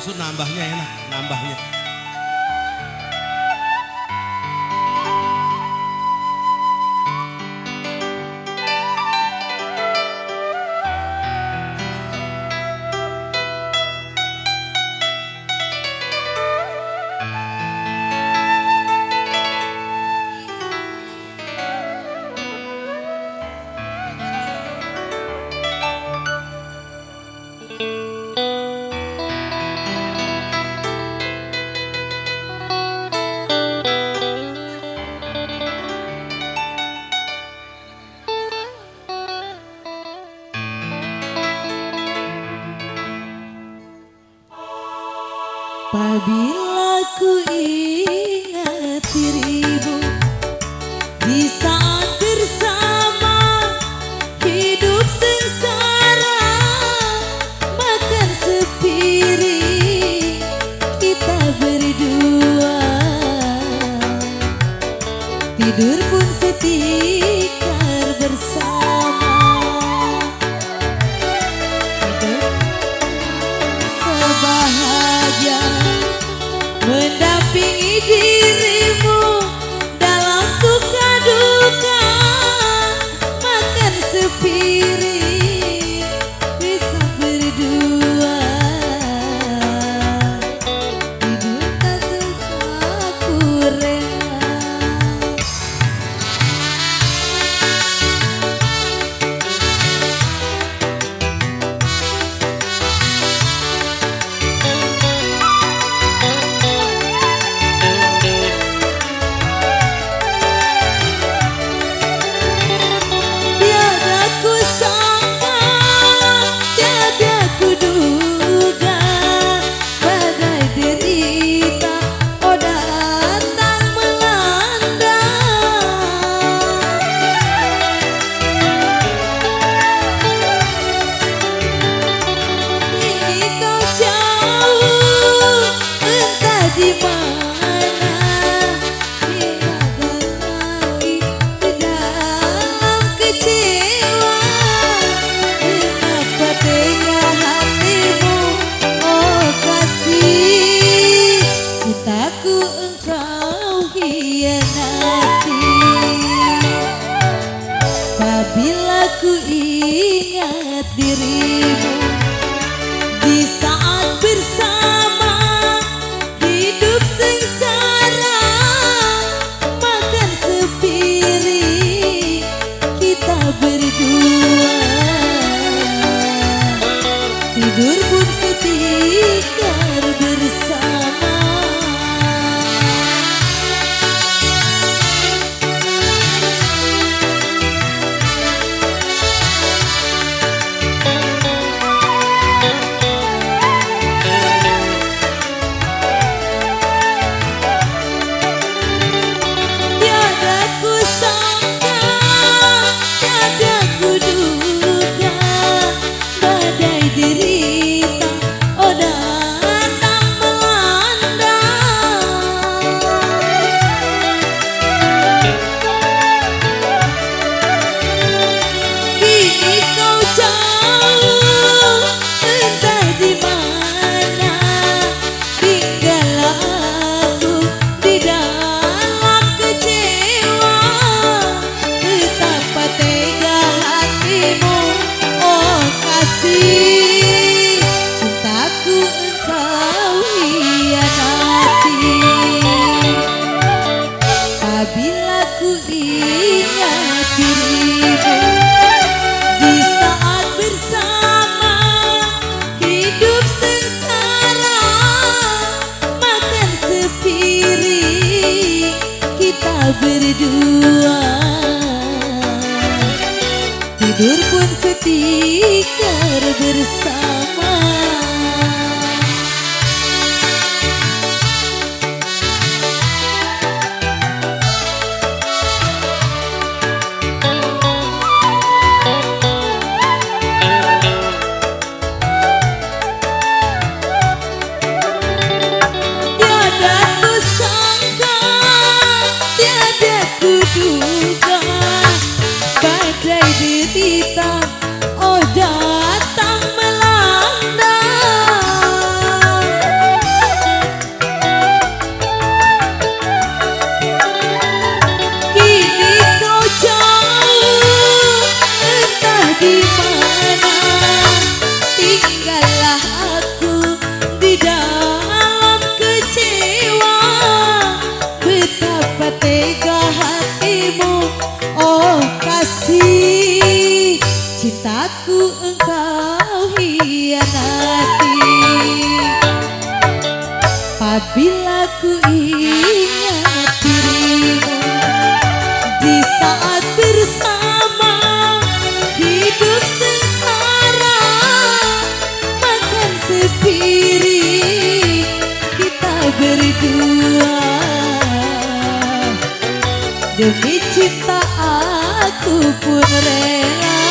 Justru nambahnya enak, nambahnya. Apabila ku ingat dirimu di saat bersama hidup sengsara, makan sepiring kita berdua, tidur pun setikar bersama. Sebahagia mendampingi dirimu dalam suka duka, makan sepiring bisa berdua, hidup tak aku rela. Apabila ku ingat dirimu di saat bersama hidup sengsara, makan sepiring kita berdua, tidur pun setikar bersama. Apabila ku ingat dirimu di saat bersama hidup sengsara, makan sepiring kita berdua, tidur pun setikar bersama. Badai derita, oh datang melanda. kasih, cintaku engkau hianati. Apabila ku ingat dirimu di saat bersama, hidup sengsara makan sepiring kita berdua. Demi cinta aku pun rela